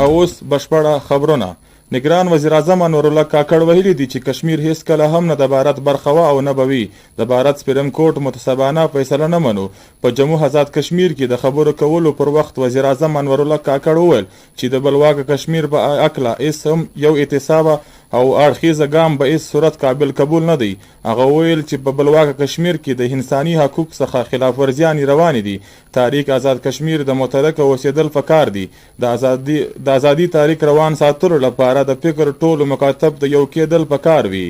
او اوس بشپړه خبرونه. نګران وزیراعظم انورالله کاکړ ویلي دي چې کشمیر هیڅکله هم نه د بھارت برخه وه او نه به وي. د بھارت سپریم کورټ متصبانه فیصله نه منو. په جمو ازاد کشمیر کې د خبرو کولو پر وخت وزیراعظم انورالله کاکړ وویل چې د بلواکه کشمیر په هکله هیڅ هم یو اعتصابه او اړخیزه ګام به هیڅ صورت قابل قبول نه دی. هغه وویل چې په بلواکه کشمیر کې د انساني حقوق څخه خلاف ورزیانې روانې دي. تحریک ازاد کشمیر د مترکه اوسېدل پکار دي. د ازادي تحریک روان ساتلو لپاره د فکر ټولو مکاتب د یو کېدل پکار وي.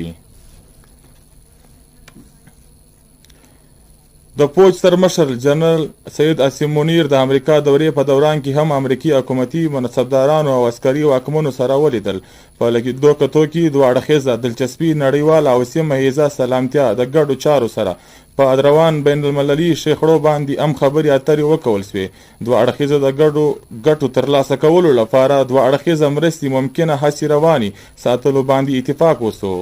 د پوځ سرمشر جنرال سید عاصم منیر د امریکا دورې په دوران کې هم امریکي حکومتي منصبدارانو او عسکري واکمنو سره ولیدل. په لیدو کتو کې دوه اړخیزه دلچسپي، نړیواله او سیمه ییزه سلامتیا د ګډو چارو سره په روان بین المللي شخړو باندې هم خبرې اترې وکول شوې. دوه اړخیزه د ګډو ګټو ترلاسه کولو لپاره دوه اړخیزه مرستې ممکنه هڅې روانې ساتلو باندې اتفاق وشو.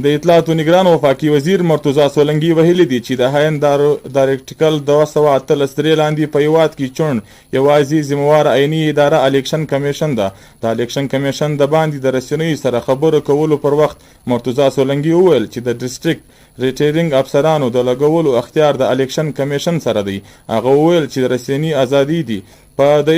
د اطلاعاتو نګران وفاقي وزیر مرتضی سولنګي ویلي دي چې د هاین دارکټیکل 218 درې لاندې په هیواد کې چوڼ یوازې ذمهواره عیني اداره الیکشن کمیشن ده. د الیکشن کمیشن د باندې د رسنیو سره خبرو کولو پر وخت مرتضی سولنګي وویل چې د ډسټرکټ ریټرننګ افسرانو د لګولو اختیار د الیکشن کمیشن سره دی. هغه وویل چې رسنۍ ازادي دي په د